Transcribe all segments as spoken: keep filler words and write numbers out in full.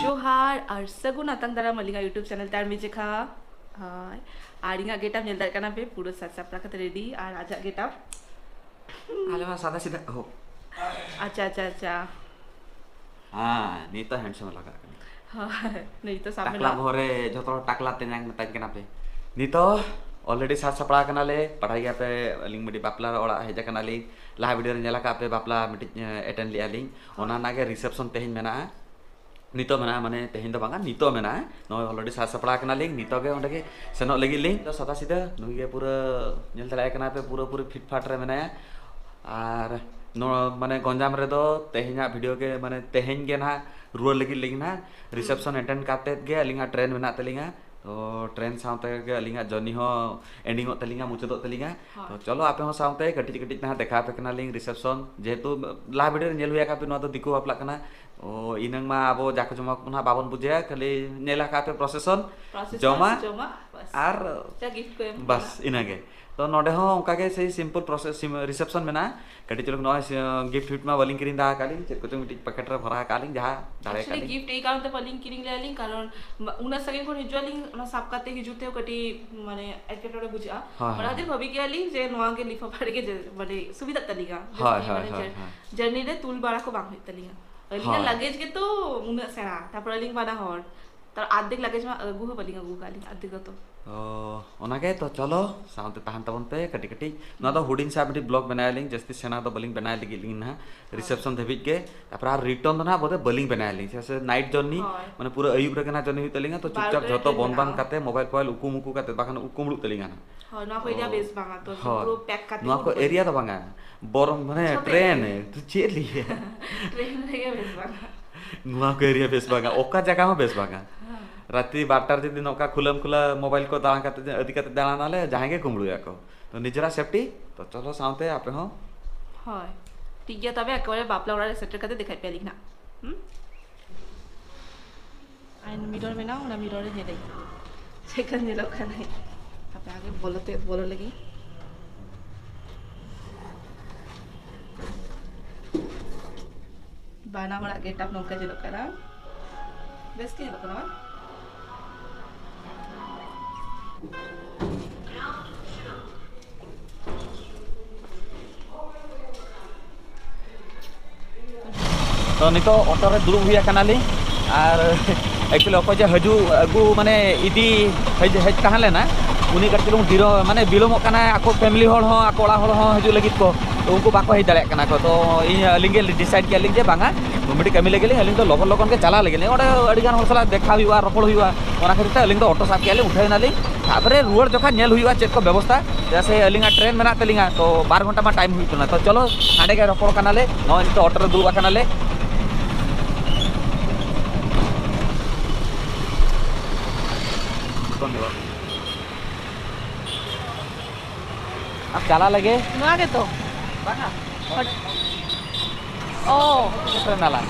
ᱡᱚᱦᱟᱨ ᱟᱨ ᱥᱟᱹᱜᱩᱱ ᱟᱛᱟᱝ ᱫᱟᱨᱟᱢ ᱟᱹᱞᱤᱧᱟᱜ YouTube channel ᱛᱮ ᱟᱨ ᱢᱤᱫ ᱡᱮᱠᱷᱟ᱾ ᱦᱳᱭ, ᱟᱨ ᱤᱧᱟᱹᱜ ᱜᱮᱴᱟᱯ ᱧᱮᱞ ᱫᱟᱲᱮᱭᱟᱜ ᱠᱟᱱᱟ ᱯᱮ, ᱯᱩᱨᱟᱹ ᱥᱟᱡᱽ ᱥᱟᱯᱲᱟᱣ ᱠᱟᱛᱮ ᱨᱮᱰᱤ᱾ ᱟᱨ ᱟᱡᱟᱜ ᱜᱮᱴᱟᱯ? ᱟᱞᱮ ᱢᱟ ᱥᱟᱫᱟ ᱥᱤᱫᱟ᱾ ᱦᱳ᱾ ᱟᱪᱪᱷᱟ, ᱟᱪᱪᱷᱟ, ᱟᱪᱪᱷᱟ᱾ ᱦᱮᱸ, ᱱᱤᱛᱚᱜ ᱦᱮᱱᱰᱥᱚᱢ ᱞᱟᱜᱟᱜ ᱠᱟᱱᱟ᱾ ᱦᱳᱭ, ᱱᱤᱛᱚᱜ ᱥᱟᱵ ᱴᱟᱠᱞᱟ ᱢᱮᱱᱟᱜ᱾ ᱵᱚᱦᱚᱜ ᱨᱮ ᱡᱷᱚᱛᱚ ᱦᱚᱲ ᱴᱟᱠᱞᱟ ᱛᱮᱧᱟᱝ ᱢᱮᱛᱟᱧ ᱠᱟᱱᱟ ᱯᱮ᱾ ᱱᱤᱛᱚᱜ already ᱥᱟᱡᱽ ᱥᱟᱯᱲᱟᱣ ᱠᱟᱱᱟᱞᱮ, ᱵᱟᱰᱟᱭ ᱜᱮᱭᱟᱯᱮ ᱟᱹᱞᱤᱧ ᱢᱤᱫᱴᱤᱡ ᱵᱟᱯᱞᱟ ᱚᱲᱟᱜ ᱦᱮᱡ ᱟᱠᱟᱱᱟᱞᱤᱧ᱾ ᱞᱟᱦᱟ ᱵᱷᱤᱰᱤᱭᱳ ᱨᱮ ᱧᱮᱞ ᱟᱠᱟᱫ ᱯᱮ, ᱵᱟᱯᱞᱟ ᱢᱤᱫᱴᱤᱡ ᱮᱴᱮᱱᱰ ᱞᱮᱜᱼᱟ ᱞᱤᱧ, ᱦᱳᱭ᱾ ᱚᱱᱟ ᱨᱮᱱᱟᱜ ᱜᱮ ᱨᱤᱥᱮᱯᱥᱚᱱ ᱛᱮᱦᱮᱧ ᱢᱮᱱᱟᱜᱼᱟ᱾ ᱱᱤᱛᱚᱜ ᱢᱮᱱᱟᱜᱼᱟ, ᱢᱟᱱᱮ ᱛᱮᱦᱮᱧ ᱫᱚ ᱵᱟᱝᱟ, ᱱᱤᱛᱚᱜ ᱢᱮᱱᱟᱜᱼᱟ᱾ ᱱᱚᱜᱼᱚᱭ already ᱥᱟᱡᱽ ᱥᱟᱯᱲᱟᱣ ᱠᱟᱱᱟᱞᱤᱧ, ᱱᱤᱛᱚᱜ ᱜᱮ ᱚᱸᱰᱮ ᱜᱮ ᱥᱮᱱᱚᱜ ᱞᱟᱹᱜᱤᱫ ᱞᱤᱧ᱾ ᱛᱚ ᱥᱟᱫᱟ ᱥᱤᱫᱟᱹ ᱱᱩᱭ ᱜᱮ ᱯᱩᱨᱟᱹ ᱧᱮᱞ ᱫᱟᱲᱮᱭᱟᱭ ᱠᱟᱱᱟ ᱯᱮ, ᱯᱩᱨᱟᱹ ᱯᱩᱨᱤ ᱯᱷᱤᱴ ᱯᱷᱟᱴ ᱨᱮ ᱢᱮᱱᱟᱭᱟ᱾ ᱟᱨ ᱱᱚᱣᱟ ᱢᱟᱱᱮ ᱜᱚᱧᱡᱟᱢ ᱨᱮᱫᱚ ᱛᱮᱦᱮᱧᱟᱜ ᱵᱷᱤᱰᱤᱭᱳ ᱜᱮ, ᱢᱟᱱᱮ ᱛᱮᱦᱮᱧ ᱜᱮ ᱱᱟᱦᱟᱜ ᱨᱩᱣᱟᱹᱲ ᱞᱟᱹᱜᱤᱫ ᱞᱤᱧ ᱱᱟᱦᱟᱜ᱾ ᱨᱤᱥᱮᱯᱥᱚᱱ ᱮᱴᱮᱱᱰ ᱠᱟᱛᱮᱫ ᱜᱮ ᱟᱹᱞᱤᱧᱟᱜ ᱴᱨᱮᱱ ᱢᱮᱱᱟᱜ ᱛᱟᱹᱞᱤᱧᱟ᱾ ᱛᱚ ᱴᱨᱮᱱ ᱥᱟᱶᱛᱮ ᱜᱮ ᱟᱹᱞᱤᱧᱟᱜ ᱡᱚᱨᱱᱤ ᱦᱚᱸ ᱮᱱᱰᱤᱝᱚᱜ ᱛᱟᱹᱞᱤᱧᱟ, ᱢᱩᱪᱟᱹᱫᱚᱜ ᱛᱟᱹᱞᱤᱧᱟ᱾ ᱦᱳᱭ᱾ ᱛᱚ ᱪᱚᱞᱚ ᱟᱯᱮ ᱦᱚᱸ ᱥᱟᱶᱛᱮ ᱠᱟᱹᱴᱤᱡ ᱠᱟᱹᱴᱤᱡ ᱱᱟᱦᱟᱜ ᱫᱮᱠᱷᱟᱣ ᱟᱯᱮ ᱠᱟᱱᱟᱞᱤᱧ ᱨᱤᱥᱮᱯᱥᱚᱱ, ᱡᱮᱦᱮᱛᱩ ᱞᱟᱦᱟ ᱵᱷᱤᱰᱤᱭᱳ ᱨᱮ ᱧᱮᱞ ᱦᱩᱭ ᱟᱠᱟᱫ ᱯᱮ ᱱᱚᱣᱟ ᱫᱚ ᱫᱤᱠᱩ ᱵᱟᱯᱞᱟᱜ ᱠᱟᱱᱟ᱾ ᱚ, ᱤᱱᱟᱹᱝ ᱢᱟ ᱟᱵᱚ ᱡᱟᱠ ᱡᱚᱢᱚᱠ ᱱᱟᱦᱟᱜ ᱵᱟᱵᱚᱱ ᱵᱩᱡᱷᱟᱹᱣᱟ, ᱠᱷᱟᱹᱞᱤ ᱧᱮᱞ ᱟᱠᱟᱫ ᱯᱮ ᱯᱨᱚᱥᱮᱥᱚᱱ, ᱯᱨᱚᱥᱮᱥᱚᱱ, ᱡᱚᱢᱟᱜ ᱡᱚᱢᱟᱜ, ᱵᱟᱥ᱾ ᱟᱨ ᱡᱟ ᱜᱤᱯᱷᱴ ᱠᱚ ᱮᱢ ᱵᱟᱥ, ᱠᱟᱱᱟ᱾ ᱤᱱᱟᱹᱜᱮ᱾ ᱛᱚ ᱱᱚᱰᱮ ᱦᱚᱸ ᱚᱱᱠᱟ ᱜᱮ ᱥᱮᱭ ᱥᱤᱢᱯᱚᱞ ᱯᱨᱚᱥᱮᱥ, ᱨᱤᱥᱮᱯᱥᱚᱱ ᱢᱮᱱᱟᱜᱼᱟ᱾ ᱠᱟᱹᱴᱤᱡ ᱪᱩᱞᱩᱝ ᱱᱚᱜᱼᱚᱭ ᱥᱮ, ᱜᱤᱯᱷᱴ ᱯᱷᱤᱯᱴ ᱢᱟ ᱵᱟᱹᱞᱤᱧ ᱠᱤᱨᱤᱧ ᱫᱟᱲᱮ ᱟᱠᱟᱫ ᱞᱤᱧ, ᱪᱮᱫ ᱠᱚᱪᱚᱝ ᱢᱤᱫᱴᱤᱡ ᱯᱮᱠᱮᱴ ᱨᱮ ᱵᱷᱚᱨᱟᱣ ᱟᱠᱟᱫ ᱞᱤᱧ, ᱡᱟᱦᱟᱸ ᱫᱟᱲᱮ ᱟᱠᱟᱫ ᱮᱠᱪᱩᱭᱮᱞᱤ ᱞᱤᱧ᱾ ᱜᱤᱯᱷᱴ ᱮᱭ ᱠᱟᱨᱚᱱ ᱛᱮ ᱵᱟᱹᱞᱤᱧ ᱠᱤᱨᱤᱧ ᱞᱮᱫᱼᱟ ᱞᱤᱧ, ᱠᱟᱨᱚᱱ ᱢᱟ-, ᱩᱱᱟᱹᱜ ᱥᱟᱺᱜᱤᱧ ᱠᱷᱚᱱ ᱦᱤᱡᱩᱜ ᱟᱹᱞᱤᱧ, ᱚᱱᱟ ᱥᱟᱵ ᱠᱟᱛᱮ ᱦᱤᱡᱩᱜ ᱛᱮᱦᱚᱸ ᱠᱟᱹᱴᱤᱡ ᱢᱟᱱᱮ ᱮᱴᱠᱮᱴᱚᱬᱮ ᱵᱩᱡᱷᱟᱹᱜᱼᱟ᱾ ᱦᱳᱭ, ᱚᱱᱟ ᱦᱳᱭ, ᱠᱷᱟᱹᱛᱤᱨ ᱦᱳᱭ᱾ ᱵᱷᱟᱹᱵᱤ ᱜᱮᱭᱟᱞᱤᱧ ᱡᱮ ᱱᱚᱣᱟ ᱜᱮ ᱞᱤᱯᱷᱟᱯᱷᱟ ᱨᱮᱜᱮ ᱡᱮ, ᱢᱟᱱᱮ ᱥᱩᱵᱤᱫᱷᱟᱜ ᱛᱟᱹᱞᱤᱧᱟ᱾ ᱦᱳᱭ, ᱡᱟᱹᱥᱛᱤ ᱦᱳᱭ, ᱢᱟᱱᱮ ᱦᱳᱭ, ᱡᱟᱨ-, ᱦᱳᱭ᱾ ᱡᱟᱨᱱᱤ ᱨᱮ ᱛᱩᱞ ᱵᱟᱲᱟ ᱠᱚ ᱵᱟᱝ ᱦᱩᱭᱩᱜ ᱛᱟᱹᱞᱤᱧᱟ᱾ ᱟᱹᱞᱤᱧᱟᱜ ᱦᱳᱭ᱾ ᱞᱟᱜᱮᱡᱽ ᱜᱮᱛᱚ ᱩᱱᱟᱹᱜ ᱥᱮᱬᱟ, ᱛᱟᱨᱯᱚᱨ ᱟᱹᱞᱤᱧ ᱵᱟᱱᱟ ᱦᱚᱲ, ᱛᱟᱨ ᱟᱫᱷᱮᱠ ᱞᱟᱜᱮᱡᱽ ᱢᱟ ᱟᱹᱜᱩ ᱦᱚᱸ ᱵᱟᱹᱞᱤᱧ ᱟᱹᱜᱩ ᱟᱠᱟᱫ ᱞᱤᱧ, ᱟᱫᱷᱮᱠ ᱜᱮᱛᱚ᱾ ᱚ, ᱚᱱᱟᱜᱮ ᱛᱚ, ᱪᱚᱞᱚ, ᱥᱟᱶᱛᱮ ᱛᱟᱦᱮᱱ ᱛᱟᱵᱚᱱ ᱯᱮ ᱠᱟᱹᱴᱤᱡ ᱠᱟᱹᱴᱤᱡ᱾ ᱱᱚᱣᱟ ᱫᱚ ᱦᱩᱰᱤᱧ ᱥᱟᱵ ᱢᱤᱫᱴᱤᱡ ᱵᱞᱚᱜ ᱵᱮᱱᱟᱣ ᱟᱹᱞᱤᱧ, ᱡᱟᱹᱥᱛᱤ ᱥᱮᱬᱟ ᱫᱚ ᱵᱟᱹᱞᱤᱧ ᱵᱮᱱᱟᱣ ᱞᱟᱹᱜᱤᱫ ᱞᱤᱧ ᱱᱟᱦᱟᱜ, ᱦᱳᱭ᱾ ᱨᱤᱥᱮᱯᱥᱚᱱ ᱫᱷᱟᱹᱵᱤᱡ ᱜᱮ᱾ ᱛᱟᱨᱯᱚᱨᱮ ᱟᱨ ᱨᱤᱴᱟᱨᱱ ᱫᱚ ᱱᱟᱦᱟᱜ ᱵᱚᱞᱮ ᱵᱟᱹᱞᱤᱧ ᱵᱮᱱᱟᱣ ᱟᱹᱞᱤᱧ, ᱪᱮᱫᱟᱜ ᱥᱮ ᱱᱟᱭᱤᱴ ᱡᱟᱨᱱᱤ, ᱦᱳᱭ᱾ ᱢᱟᱱᱮ ᱯᱩᱨᱟᱹ ᱟᱹᱭᱩᱵ ᱨᱮ ᱱᱟᱦᱟᱜ ᱡᱟᱨᱱᱤ ᱦᱩᱭᱩᱜ ᱛᱟᱹᱞᱤᱧᱟ, ᱛᱚ ᱵᱟᱨᱚ ᱪᱩᱯᱪᱟᱯ ᱨᱮ ᱡᱷᱚᱛᱚ ᱴᱨᱮᱱ ᱵᱚᱱᱫ ᱵᱟᱱᱫ ᱢᱮᱱᱟᱜᱼᱟ᱾ ᱠᱟᱛᱮ ᱢᱳᱵᱟᱭᱤᱞ ᱯᱷᱳᱵᱟᱭᱤᱞ ᱩᱠᱩ ᱢᱩᱠᱩ ᱠᱟᱛᱮ, ᱵᱟᱠᱷᱟᱱ ᱩᱠᱩ ᱢᱩᱲᱩᱜ ᱛᱟᱹᱞᱤᱧᱟ ᱱᱟᱦᱟᱜ᱾ ᱦᱳᱭ, ᱱᱚᱣᱟ ᱠᱚ ᱮᱨᱤᱭᱟ ᱚ, ᱵᱮᱥ ᱵᱟᱝᱟ, ᱛᱚ ᱦᱳᱭ᱾ ᱯᱩᱨᱟᱹ ᱯᱮᱠ ᱠᱟᱛᱮ ᱱᱚᱣᱟ ᱠᱚ ᱠᱚ ᱮᱨᱤᱭᱟ ᱫᱚ ᱵᱟᱝᱟ, ᱵᱚᱨᱚᱝ ᱢᱟᱱᱮ ᱡᱷᱚᱛᱚ ᱴᱨᱮᱱ, ᱮᱨᱤᱭᱟ᱾ ᱛᱚ ᱪᱮᱫ ᱞᱟᱹᱭᱟ? ᱴᱨᱮᱱ ᱨᱮᱜᱮ ᱵᱮᱥ ᱵᱟᱝᱟ᱾ ᱱᱚᱣᱟ ᱠᱚ ᱮᱨᱤᱭᱟ ᱵᱮᱥ ᱵᱟᱝᱟ, ᱚᱠᱟ ᱡᱟᱭᱜᱟ ᱦᱚᱸ ᱵᱮᱥ ᱵᱟᱝᱟ᱾ ᱦᱮᱸ᱾ ᱨᱟᱛᱨᱤ ᱵᱟᱨᱚᱴᱟ ᱨᱮ ᱡᱩᱫᱤ ᱱᱚᱝᱠᱟ ᱠᱷᱩᱞᱟᱹᱢ ᱠᱷᱩᱞᱟᱹ ᱢᱳᱵᱟᱭᱤᱞ ᱠᱚ ᱫᱟᱬᱟ ᱠᱟᱛᱮ, ᱤᱫᱤ ᱠᱟᱛᱮ ᱫᱟᱬᱟᱱᱟᱞᱮ, ᱡᱟᱦᱟᱸᱭ ᱜᱮ ᱠᱩᱢᱵᱽᱲᱩᱭᱟᱠᱚ᱾ ᱛᱚ ᱱᱤᱡᱮᱨᱟᱜ ᱥᱮᱯᱴᱤ, ᱛᱚ ᱪᱚᱞᱚ ᱥᱟᱶᱛᱮ ᱟᱯᱮ ᱦᱚᱸ᱾ ᱦᱳᱭ, ᱴᱷᱤᱠ ᱜᱮᱭᱟ, ᱛᱚᱵᱮ ᱮᱠᱮᱵᱟᱨᱮ ᱵᱟᱯᱞᱟ ᱚᱲᱟᱜ ᱨᱮ ᱥᱮᱴᱮᱨ ᱠᱟᱛᱮ ᱫᱮᱠᱷᱟᱭ ᱯᱮᱭᱟᱞᱤᱧ ᱱᱟᱜ᱾ ᱦᱩᱸ? ᱟᱨ ᱢᱤᱨᱚᱨ ᱢᱮᱱᱟᱜᱼᱟ, ᱚᱱᱟ ᱢᱤᱨᱚᱨ ᱨᱮ ᱧᱮᱞᱟᱹᱧ ᱪᱮᱫ ᱞᱮᱠᱟ ᱧᱮᱞᱚᱜ ᱠᱟᱱᱟᱭ᱾ ᱦᱟᱯᱮ ᱟᱜᱮ ᱵᱚᱞᱚ ᱛᱮ, ᱵᱚᱞᱚ ᱞᱮᱜᱮ᱾ ᱵᱟᱱᱟ ᱦᱚᱲᱟᱜ ᱜᱮᱴᱟᱯ ᱱᱚᱝᱠᱟ ᱧᱮᱞᱚᱜ ᱠᱟᱱᱟ᱾ ᱵᱮᱥ ᱜᱮ ᱧᱮᱞᱚᱜ ᱠᱟᱱᱟ ᱵᱟᱝ? ᱛᱚ, ᱱᱤᱛᱚᱜ ᱚᱴᱳ ᱨᱮ ᱫᱩᱲᱩᱵ ᱦᱩᱭ ᱟᱠᱟᱱᱟᱞᱤᱧ᱾ ᱟᱨ actually ᱚᱠᱚᱭ ᱡᱮ ᱦᱤᱡᱩᱜ ᱟᱹᱜᱩ, ᱢᱟᱱᱮ, ᱤᱫᱤ ᱦᱮᱡ, ᱦᱮᱡ ᱛᱟᱦᱮᱸ ᱞᱮᱱᱟ, ᱩᱱᱤ ᱠᱟᱹᱴᱤᱡ ᱪᱩᱞᱩᱝ ᱰᱤᱨᱚ-, ᱢᱟᱱᱮ, ᱵᱤᱞᱚᱢᱚᱜ ᱠᱟᱱᱟᱭ᱾ ᱟᱠᱚ family ᱦᱚᱲ ᱦᱚᱸ, ᱟᱠᱚ ᱚᱲᱟᱜ ᱦᱚᱲ ᱦᱚᱸ ᱦᱤᱡᱩᱜ ᱞᱟᱹᱜᱤᱫ ᱠᱚ, ᱛᱚ ᱩᱱᱠᱩ ᱵᱟᱠᱚ ᱦᱮᱡ ᱫᱟᱲᱮᱭᱟᱜ ᱠᱟᱱᱟ ᱠᱚ᱾ ᱛᱚ ᱤᱧ, ᱟᱹᱞᱤᱧ ᱜᱮ decide ᱠᱮᱫᱼᱟ ᱞᱤᱧ ᱡᱮ ᱵᱟᱝᱟ, ᱢᱤᱫᱴᱤᱡ ᱠᱟᱹᱢᱤ ᱞᱮᱜᱮ ᱞᱤᱧ, ᱟᱹᱞᱤᱧ ᱫᱚ ᱞᱚᱜᱚᱱ ᱞᱚᱜᱚᱱ ᱜᱮ ᱪᱟᱞᱟᱜ ᱞᱟᱹᱜᱤᱫ ᱞᱤᱧ᱾ ᱚᱸᱰᱮ ᱟᱹᱰᱤ ᱜᱟᱱ ᱦᱚᱲ ᱥᱟᱞᱟᱜ ᱫᱮᱠᱷᱟ ᱦᱩᱭᱩᱜᱼᱟ, ᱨᱚᱯᱚᱲ ᱦᱩᱭᱩᱜᱼᱟ, ᱚᱱᱟ ᱠᱷᱟᱹᱛᱤᱨ ᱛᱮ ᱟᱹᱞᱤᱧ ᱫᱚ ᱚᱴᱳ ᱥᱟᱵ ᱠᱮᱫᱼᱟ ᱞᱤᱧ, ᱩᱴᱷᱟᱹᱣ ᱮᱱᱟᱞᱤᱧ᱾ ᱛᱟᱨᱯᱚᱨᱮ ᱨᱩᱣᱟᱹᱲ ᱡᱚᱠᱷᱚᱱ ᱧᱮᱞ ᱦᱩᱭᱩᱜᱼᱟ ᱪᱮᱫ ᱠᱚ ᱵᱮᱵᱚᱥᱛᱷᱟ, ᱪᱮᱫᱟᱜ ᱥᱮ ᱟᱹᱞᱤᱧᱟᱜ ᱴᱨᱮᱱ ᱢᱮᱱᱟᱜ ᱛᱟᱹᱞᱤᱧᱟ, ᱛᱚ ᱵᱟᱨ ᱜᱷᱚᱱᱴᱟ ᱢᱟ time ᱦᱩᱭᱩᱜ ᱠᱟᱱᱟ᱾ ᱛᱚ ᱪᱚᱞᱚ, ᱦᱟᱸᱰᱮ ᱜᱮ ᱨᱚᱯᱚᱲ ᱠᱟᱱᱟᱞᱮ, ᱱᱚᱜᱼᱚᱭ ᱱᱤᱛᱚᱜ ᱚᱴᱳ ᱨᱮ ᱫᱩᱲᱩᱵ ᱟᱠᱟᱱᱟᱞᱮ᱾ ᱟᱢ ᱪᱟᱞᱟᱜ ᱞᱟᱹᱜᱤᱫ? ᱱᱚᱣᱟ ᱜᱮᱛᱚ? ᱵᱟᱝᱟ᱾ ᱚ᱾ ᱥᱮᱴᱮᱨ ᱱᱟᱞᱟᱝ᱾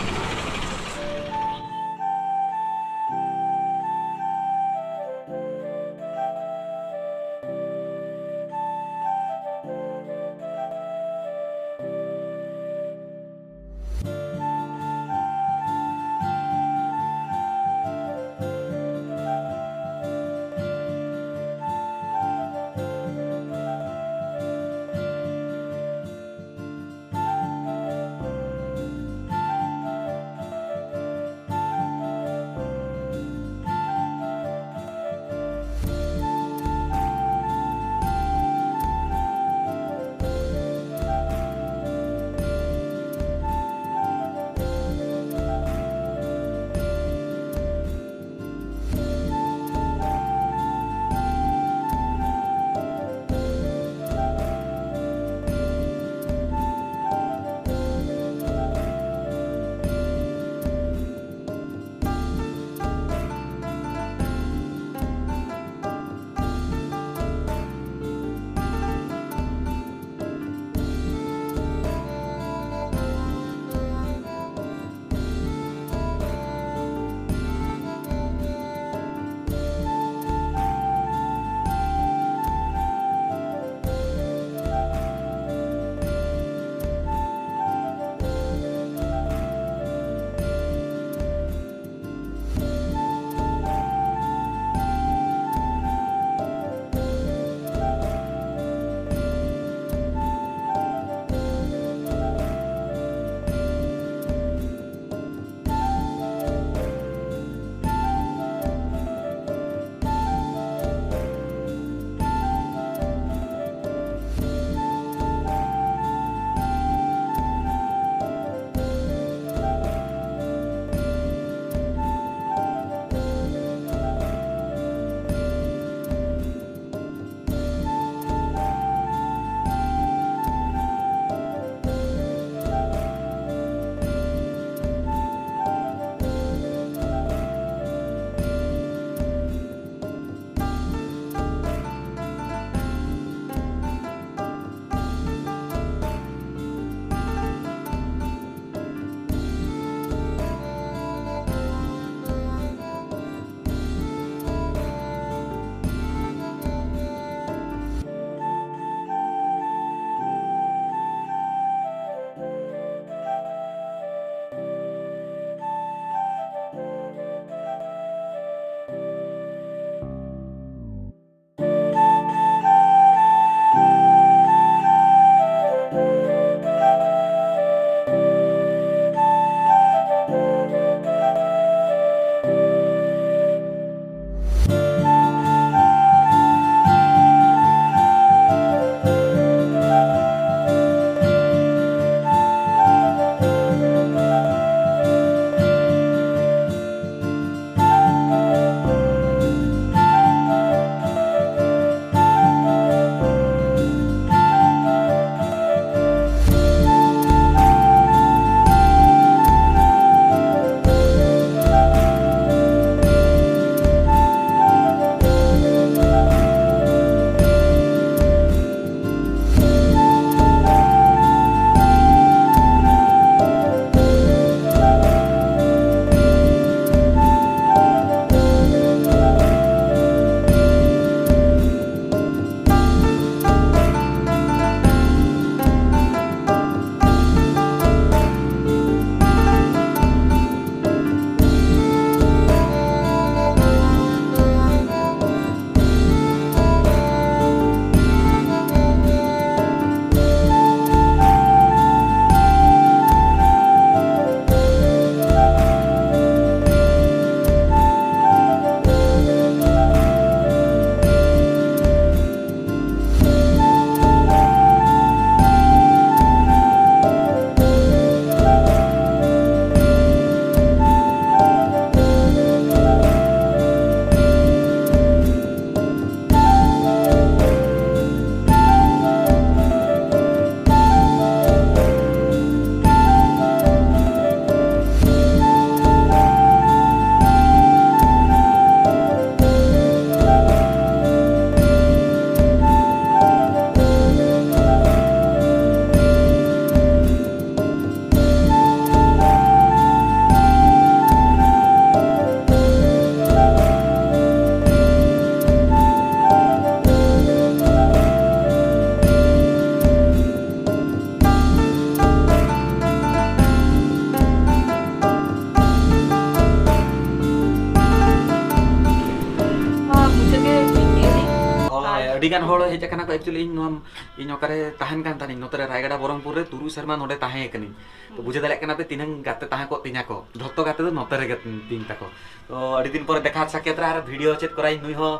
ᱟᱹᱰᱤ ᱜᱟᱱ ᱦᱚᱲ ᱦᱮᱡ ᱟᱠᱟᱱᱟ ᱠᱚ᱾ Actually ᱤᱧ ᱱᱚᱣᱟ, ᱤᱧ ᱚᱠᱟᱨᱮ ᱛᱟᱦᱮᱱ ᱠᱟᱱ ᱛᱟᱦᱮᱱᱤᱧ, ᱱᱚᱛᱮ ᱨᱮ ᱨᱟᱭᱜᱟᱰᱟ ᱵᱚᱨᱚᱢᱯᱩᱨ ᱨᱮ ᱛᱩᱨᱩᱭ ᱥᱮᱨᱢᱟ ᱱᱚᱰᱮ ᱛᱟᱦᱮᱸ ᱠᱟᱹᱱᱟᱹᱧ᱾ ᱛᱚ ᱵᱩᱡᱷᱟᱹᱣ ᱫᱟᱲᱮᱭᱟᱜ ᱠᱟᱱᱟ ᱯᱮ ᱛᱤᱱᱟᱹᱝ ᱜᱟᱛᱮ ᱛᱟᱦᱮᱸ ᱠᱚᱜ ᱛᱤᱧᱟ ᱠᱚ, ᱡᱷᱚᱛᱚ ᱜᱟᱛᱮ ᱫᱚ ᱱᱚᱛᱮ ᱨᱮᱜᱮ ᱛᱤᱧ ᱛᱟᱠᱚ᱾ ᱛᱚ ᱟᱹᱰᱤ ᱫᱤᱱ ᱯᱚᱨᱮ ᱫᱮᱠᱷᱟ ᱥᱟᱠᱮᱛ ᱨᱮ ᱟᱨ video ᱪᱮᱫ ᱠᱚᱨᱟᱭ, ᱱᱩᱭ ᱦᱚᱸ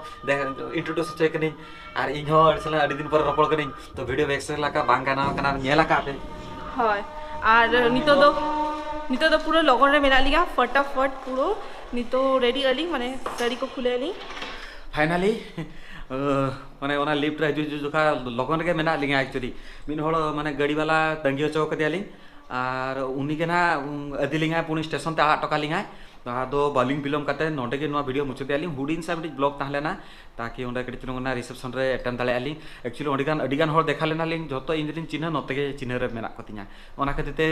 introduce ᱦᱚᱪᱚᱭ ᱠᱟᱹᱱᱟᱹᱧ᱾ ᱟᱨ ᱤᱧ ᱦᱚᱸ ᱟᱹᱰᱤ ᱥᱟᱞᱟᱜ ᱟᱹᱰᱤ ᱫᱤᱱ ᱯᱚᱨᱮ ᱨᱚᱯᱚᱲ ᱠᱟᱹᱱᱟᱹᱧ᱾ ᱛᱚ video ᱵᱮᱥ ᱞᱮᱠᱟ ᱵᱟᱝ ᱜᱟᱱ ᱟᱠᱟᱱᱟ, ᱧᱮᱞ ᱟᱠᱟᱫ ᱯᱮ᱾ ᱦᱳᱭ, ᱟᱨ ᱱᱤᱛᱚᱜ ᱫᱚ, ᱱᱤᱛᱚᱜ ᱫᱚ ᱯᱩᱨᱟᱹ ᱞᱚᱜᱚᱱ ᱨᱮ ᱢᱮᱱᱟᱜ ᱞᱤᱧᱟ, ᱯᱷᱚᱴᱟᱯᱷᱚᱴ ᱯᱩᱨᱟᱹ ᱱᱤᱛᱚᱜ ready ᱟᱹᱞᱤᱧ, ᱢᱟᱱᱮ ᱥᱟᱹᱲᱤ ᱠᱚ ᱠᱷᱩᱞᱟᱹ ᱟᱹᱞᱤᱧ᱾ Finally, ᱢᱟᱱᱮ ᱚᱱᱟ lift ᱨᱮ ᱦᱤᱡᱩᱜ, ᱦᱤᱡᱩᱜ ᱡᱚᱠᱷᱟ ᱞᱚᱜᱚᱱ ᱨᱮᱜᱮ ᱢᱮᱱᱟᱜ ᱞᱤᱧᱟ᱾ Actually ᱢᱤᱫ ᱦᱚᱲ ᱢᱟᱱᱮ ᱜᱟᱹᱰᱤ ᱵᱟᱞᱟ ᱛᱟᱺᱜᱤ ᱦᱚᱪᱚ ᱠᱟᱫᱮᱭᱟᱞᱤᱧ, ᱟᱨ ᱩᱱᱤ ᱜᱮ ᱱᱟᱦᱟᱜ ᱤᱫᱤ ᱞᱤᱧᱟᱭ, ᱯᱩᱱ ᱥᱴᱮᱥᱚᱱ ᱛᱮ ᱟᱲᱟᱜ ᱦᱚᱴᱚ ᱠᱟᱞᱤᱧᱟᱭ᱾ ᱟᱫᱚ ᱵᱟᱹᱞᱤᱧ ᱵᱤᱞᱚᱢ ᱠᱟᱛᱮ ᱱᱚᱰᱮ ᱜᱮ ᱱᱚᱣᱟ video ᱢᱩᱪᱟᱹᱫ ᱮᱫᱟ ᱞᱤᱧ᱾ ᱦᱩᱰᱤᱧ ᱥᱟ ᱢᱤᱫᱴᱤᱡ vlog ᱛᱟᱦᱮᱸ ᱞᱮᱱᱟ, ᱛᱟᱠᱤ ᱚᱸᱰᱮ ᱠᱟᱹᱴᱤᱡ ᱪᱩᱞᱩᱝ ᱚᱱᱟ reception ᱨᱮ attend ᱫᱟᱲᱮᱭᱟᱜᱼᱟ ᱞᱤᱧ᱾ Actually ᱚᱸᱰᱮ ᱜᱟᱱ, ᱟᱹᱰᱤ ᱜᱟᱱ ᱦᱚᱲ ᱫᱮᱠᱷᱟ ᱞᱮᱱᱟ ᱞᱤᱧ, ᱡᱷᱚᱛᱚ ᱤᱧ ᱨᱮᱱ ᱪᱤᱱᱦᱟᱹ ᱱᱚᱛᱮ ᱜᱮ ᱪᱤᱱᱦᱟᱹ ᱨᱮ ᱢᱮᱱᱟᱜ ᱠᱚᱛᱤᱧᱟ᱾ ᱚᱱᱟ ᱠᱷᱟᱹᱛᱤᱨ ᱛᱮ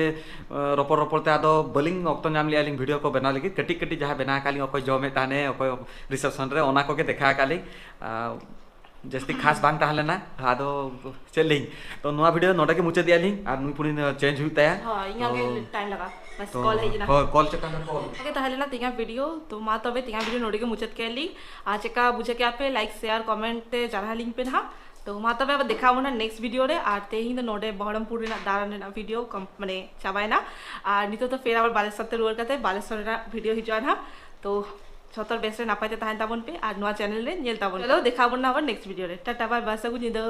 ᱨᱚᱯᱚᱲ ᱨᱚᱯᱚᱲ ᱛᱮ ᱟᱫᱚ ᱵᱟᱹᱞᱤᱧ ᱚᱠᱛᱚ ᱧᱟᱢ ᱞᱮᱜᱼᱟ ᱞᱤᱧ video ᱠᱚ ᱵᱮᱱᱟᱣ ᱞᱟᱹᱜᱤᱫ᱾ ᱠᱟᱹᱴᱤᱡ ᱠᱟᱹᱴᱤᱡ ᱡᱟᱦᱟᱸ ᱵᱮᱱᱟᱣ ᱟᱠᱟᱫ ᱞᱤᱧ, ᱚᱠᱚᱭ ᱡᱚᱢᱮᱫ ᱛᱟᱦᱮᱱᱮ, ᱚᱠᱚᱭ reception ᱨᱮ, ᱚᱱᱟ ᱠᱚᱜᱮ ᱫᱮᱠᱷᱟᱣ ᱟᱠᱟᱫ ᱞᱤᱧ᱾ ᱡᱟᱹᱥᱛᱤ ᱠᱷᱟᱥ ᱵᱟᱝ ᱛᱟᱦᱮᱸ ᱞᱮᱱᱟ᱾ ᱟᱫᱚ ᱪᱮᱫ ᱞᱤᱧ, ᱛᱚ ᱱᱚᱣᱟ video ᱱᱚᱰᱮ ᱜᱮ ᱢᱩᱪᱟᱹᱫ ᱮᱫᱟ ᱞᱤᱧ, ᱟᱨ ᱱᱩᱭ ᱯᱩᱱᱤ change ᱦᱩᱭᱩᱜ ᱛᱟᱭᱟ᱾ ᱦᱳᱭ, ᱤᱧᱟᱹᱜ ᱜᱮ time ᱞᱟᱜᱟᱜᱼᱟ, ᱵᱟᱥ, call ᱦᱮᱡ ᱮᱱᱟ᱾ ᱦᱳᱭ, call ᱪᱮᱛᱟᱱ ᱨᱮ call᱾ ᱚᱱᱠᱟ ᱜᱮ ᱛᱟᱦᱮᱸ ᱞᱮᱱᱟ ᱛᱮᱦᱮᱧᱟᱜ video᱾ ᱛᱚ ᱢᱟ ᱛᱚᱵᱮ ᱛᱮᱦᱮᱧᱟᱜ video ᱱᱚᱰᱮ ᱜᱮ ᱢᱩᱪᱟᱹᱫ ᱠᱮᱫ ᱞᱤᱧ᱾ ᱟᱨ ᱪᱮᱠᱟ ᱵᱩᱡᱷᱟᱹᱣ ᱠᱮᱫᱟ ᱯᱮ, like, share, comment ᱛᱮ ᱡᱟᱱᱟᱣ ᱟᱹᱞᱤᱧ ᱯᱮ ᱱᱟᱦᱟᱜ᱾ ᱛᱚ ᱢᱟ ᱛᱚᱵᱮ ᱟᱵᱟᱨ ᱫᱮᱠᱷᱟ ᱟᱵᱚᱱ ᱱᱟᱦᱟᱜ next video ᱨᱮ᱾ ᱟᱨ ᱛᱮᱦᱮᱧ ᱫᱚ ᱱᱚᱰᱮ ᱵᱚᱦᱚᱨᱚᱢᱯᱩᱨ ᱨᱮᱱᱟᱜ ᱫᱟᱬᱟᱱ ᱨᱮᱱᱟᱜ video ᱠᱚᱢ, ᱢᱟᱱᱮ ᱪᱟᱵᱟᱭᱮᱱᱟ᱾ ᱟᱨ ᱱᱤᱛᱚᱜ ᱫᱚ ᱯᱷᱮᱨ ᱟᱵᱟᱨ ᱵᱟᱞᱮᱥᱚᱨ ᱛᱮ ᱨᱩᱣᱟᱹᱲ ᱠᱟᱛᱮ ᱵᱟᱞᱮᱥᱚᱨ ᱨᱮᱱᱟᱜ video ᱦᱤᱡᱩᱜᱼᱟ ᱱᱟᱦᱟᱜ᱾ ᱛᱚ ᱡᱷᱚᱛᱚ ᱦᱚᱲ ᱵᱮᱥ ᱨᱮ ᱱᱟᱯᱟᱭ ᱛᱮ ᱛᱟᱦᱮᱱ ᱛᱟᱵᱚᱱ ᱯᱮ ᱟᱨ ᱱᱚᱣᱟ channel ᱨᱮ ᱧᱮᱞ ᱛᱟᱵᱚᱱ ᱯᱮ᱾ ᱪᱚᱞᱚ ᱫᱮᱠᱷᱟ ᱟᱵᱚᱱ ᱱᱟᱦᱟᱜ ᱟᱵᱟᱨ next video ᱨᱮ᱾ ᱴᱟᱴᱟ, bye bye, ᱥᱟᱹᱜᱩᱱ ᱧᱤᱫᱟᱹ᱾